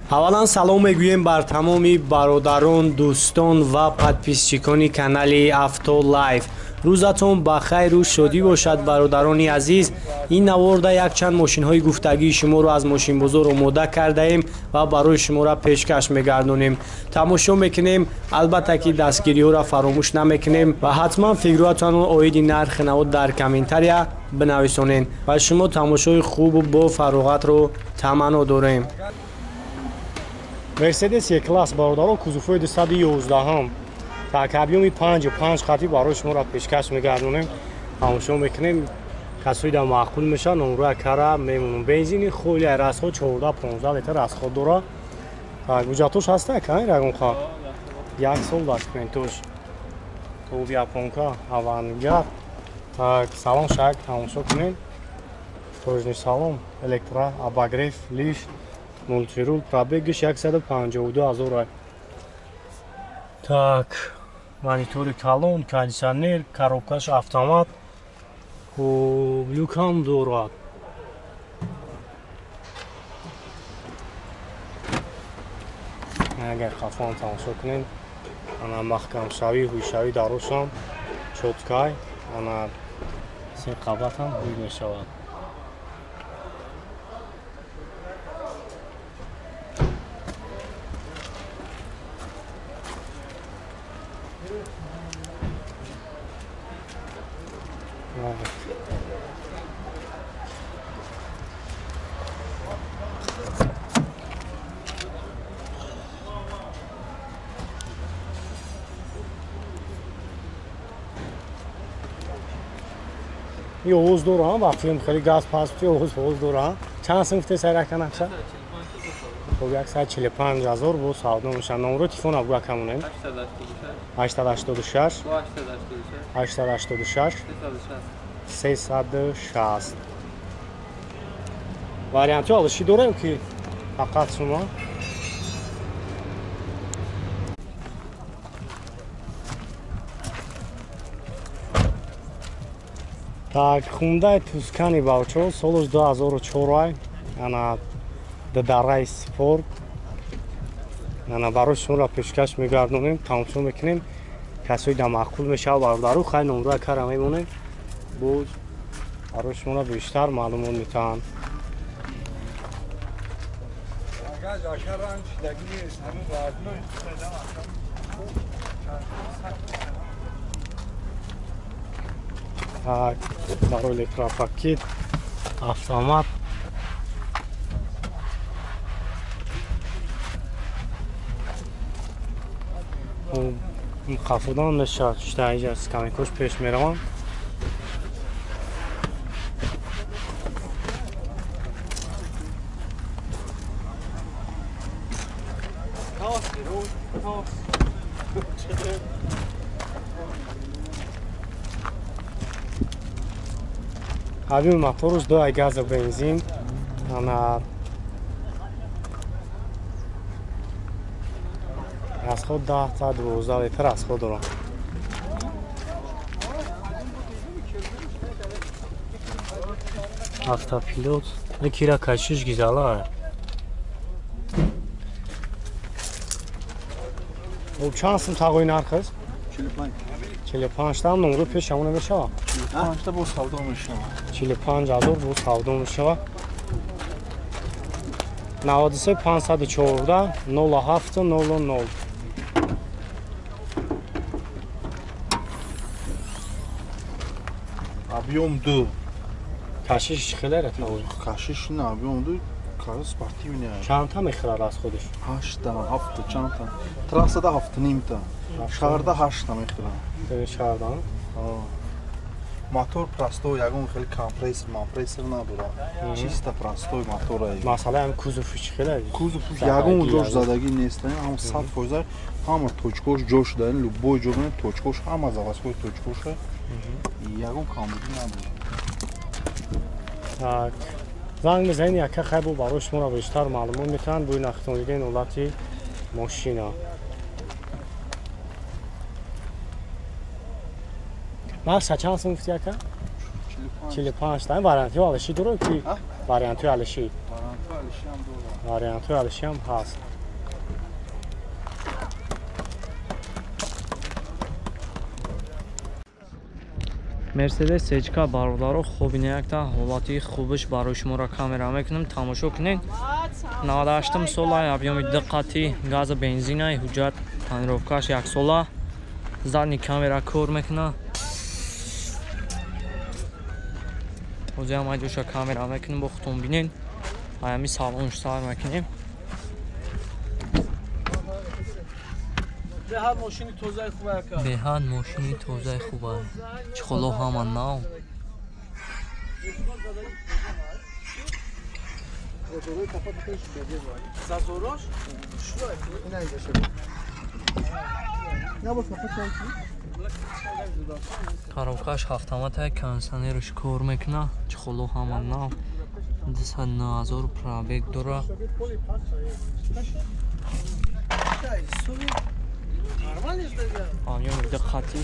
Аввалан салом мегӯем бар тамоми бародарон, дӯстон ва подписчикони канали Авто Лайф. Рӯзатон ба хайру шодӣ бошад, бародарони азиз. Ин наворда якчанд мошинҳои гуфтагии шуморо аз мошинбозор омода кардаем ва барои шуморо пешкаш мегардонем. Тамошо мекунем, албатта ки дастгириҳоро фаромӯш намекунем ва ҳатман фикрҳоятонро оиди нархи наво дар комментария бинависонед ва шумо тамошои хубу бо фароғатро таманно дорем. Мерседес Е-класс бародаро, кузовҳои 211 так объёми 5,5 хати барои шуморо пешкаш мегардонем. Тамошо мекунем, касои да маъқул мешавад, номроя кара мемонам. Бензини холи расход 14-15 литр расход дора. Так ҳуҷҷатош ҳаста кай рагонха? Як сол документош. Тоб японка, авангард. Так салон шак тамошо кунем. Кожаный салон, электро, обогрев, лифт, мультирул, пробегиш 152 ҳазор. Так, монитори калон, кондиционер, коробкаш автомат, хуб, люкам дорад. Агар хафон тамошо кунем, ана маҳкамшавӣ, ҳуйшавӣ дарошам чоткай, ана се қабатам ҳуй мешавад. И овоз дорам, вақти хеле газ пас овоз дорам. Чанд сум гуфте сайра канақша? Хоб 145 ҳазор бо савдо мешавад. Номро телефон абгӯ акамонем. 886 886 360. Вариантҳо алиши дорем ки фақат сума. Так, Hyundai Tucson бавчо, солаш 2004, ана дараи спорт. Ана барои шуморо пешкаш мегардонем, тамошо мекунем. Касои да маъқул мешавад бародару, хай номроя кара мемонем. Боз барои шуморо бештар маълумот метаҳанд. Так, барои электропакет, автомат. Қафудан мешавад, шта инҷа скамейкош пеш мераванд. Объёми моторуш 2 газа бензин. Ана расход 10 та 12 литр расход дорад. Автопилот, кира кашиш гизала. Хоб чанд сум тағои нархаш? 45. 45 та номро пеш ҳамона мешавад. 45 та бо савдо мешавад. 45 ҳазор бо савдо мешавад. 93 514 07 00. Объем 2. Кашиш хеле ратавой. Кашиш на объем 2, кара спортивный. Чанд та мехӯрад аз худаш? 8 та, 7 чанд та. Трассада 7,5 та. Шаҳрда 8 та мехӯрад. Шаҳрда? Мотор простой, ягон хеле компрессор, мампрессор надорад. Чисто простой мотор. Масалан кузовш чӣ хеле? Кузов ягон ҷош задагӣ нест, ҳам 100% ҳама точкош ҷо шуда, любой ҷо точкош, ҳама заводской точкош, ягон камбудӣ надорад. Так, занг мезанед, яка хайбу барои шуморо бештар маълумот метаҳанд бӯи нахтонидани ҳолати мошина. Нарха чанд сум гуфти ака? 45 та. Вариантҳои алиши дорад ки? Вариантҳои алиши. Вариантҳои алиши ҳам дорад. Вариантҳои алишиам ҳаст. Мерседес Сечка бародаро, хуб ин якта ҳолати хубиш барои шуморо камера мекунем, тамошо кунед. 98 сола, объёми диққати, газа бензина, ҳуҷҷат тонировкаш 1 сола, задний камера кор мекуна. Ҳозир ҳам айҷоша камера мекунем, бо худтон бинед. Аями салонш сар мекунем. Беҳад мошини тозаи хуба ака. Беҳад мошини тозаи хуба. Чӣ ҳама нав. Коробкаш ҳафтамата, кондиционерш кор мекуна. Чӣ ҳама нав. 209,000 пробег дора. Объём диққати.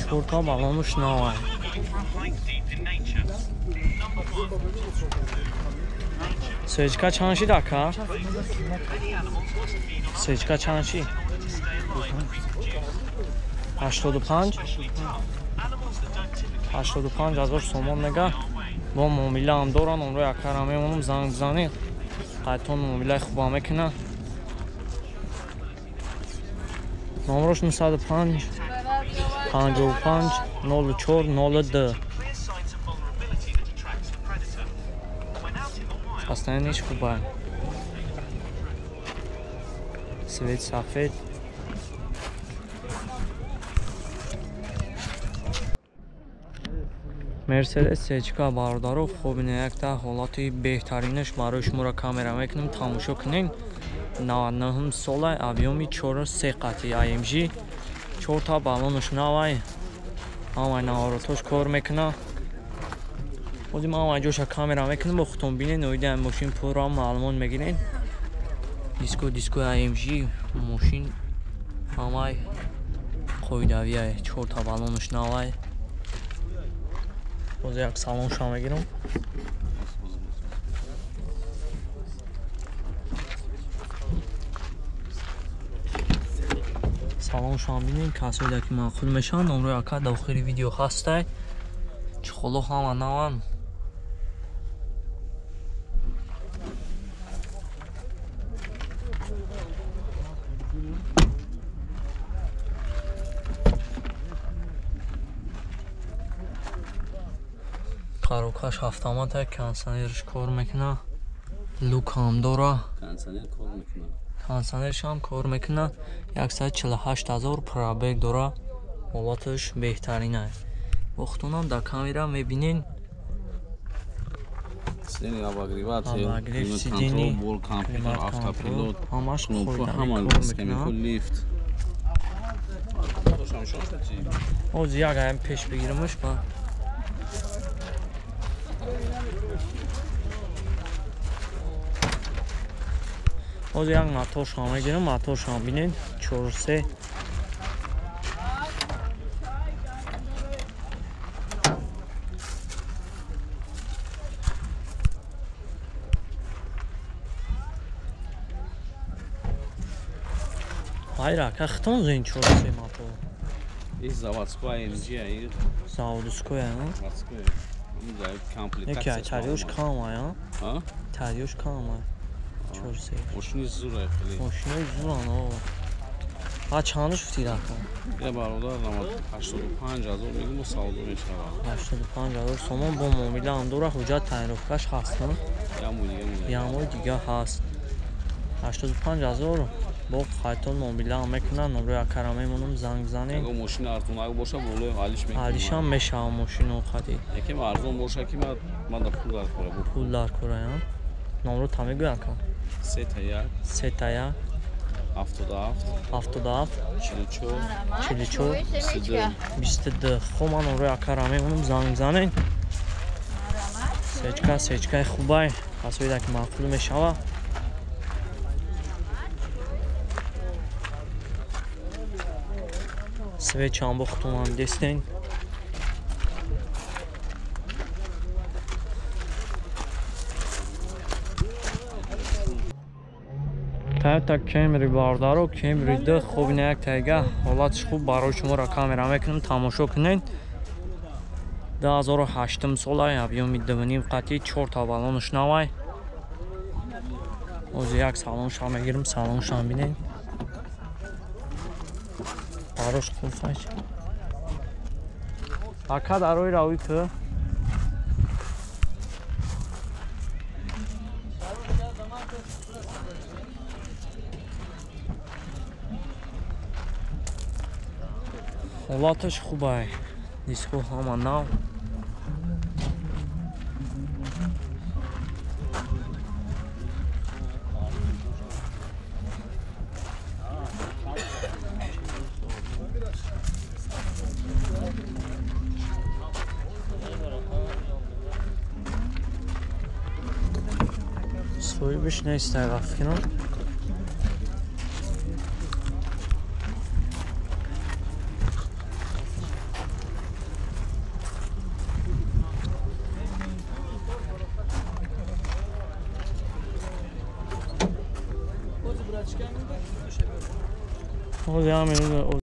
Чорта балонуш навай. Сечка чанд шид ака? Сечка чанд шид? 85? 85,000 сомон мега. Бо муомила ҳам доран, онро акара мемонам, занг бизанед. Қайтон муомилаи хуба мекунад. Номрош 905 55 04 02. Состояниеш хуба. Свет сафед. Мерседес Сечка бародаро, хуб ин якта ҳолати беҳтаринаш барои шуморо камера мекунем, тамошо кунед. 99 сола, объёми 4.3 қати AMG, 4 балонуш навай, ҳамаи наворотош кор мекуна. Ҳозир ман ҳамаи ҷоша камера мекунем, бо худтон бинед, оидаи мошин пурра маълумот мегиред. Диско AMG мошин ҳамаи қоидавия, 4 балонуш навай. Ҳозир як салонша мегирам. Салоншам бинед, касоеда ки маъқул мешаванд, номрои ака дар охири видео ҳастай. Чӣ холо ҳама наванд. Коробкаш ҳафтамата, кондиционерш кор мекуна, люк ҳам дора. Кондиционерш ҳам кор мекуна. 148,000 пробег дора. Ҳолаташ беҳтарин аст. Вақтонам дар камера мебинед. Сидени обогреватель, сидени, бол, компьютер, автопилот, ҳамаш кнопка, кор мекуна. Лифт. Ҳозир як аям пеш бигирамаш ба. Ҳозир як моторшам мегирам, моторшам бинед, 4.3. Хайр ака, хитон зин 4.3 мотор. Ин заводской AMG ай. Заводской, а? Заводской. Яке ай тариёш кам ай, а? А? Тариёш кам ай. 4.3. Мошини зур ай хеле. Мошинои зуран, о. А чандаш футид ака? Я бародар, 85,000 мегӯм, савдо мешавад. 85,000 сомон бо муомила ҳам дора, ҳуҷҷат тонировкаш ҳаст, а? Як моҳ дига. Як моҳ дига ҳаст. 85,000 Бо қайтон мобила мекунад, номрои акара мемонам, занг бизанед. Ягон мошин арзонак боша, болои алиш мекунам. Алишам мешава мошино қати. Якем арзон боша ки ман да пул дар кора. Пул дар кора, я. Номро та мегӯй ака? 3 1 3 1 77 77 44 44 22 22. Хоб, ман номрои акара мемонам, занг бизанед. Сечка, сечкаи хубай, касоида ки маъқул мешава. Свечам бо хутумам дестен. Toyota Camry бародаро, Camry 2 хуб, ина як тайга ҳолатш хуб, барои шуморо камера мекунам, тамошо кунед. 2008 сола, объёми 2.5 қатӣ, 4 та баллонш навай. Ҳозир як салоншам мегирам, салоншам бинед. Барош қулфаш. Ака дарои равӣ ку? Ҳолаташ хубай. Диско ҳама нав. Соҳибаш нестай вақт кинам. Ҳозир ҳамин.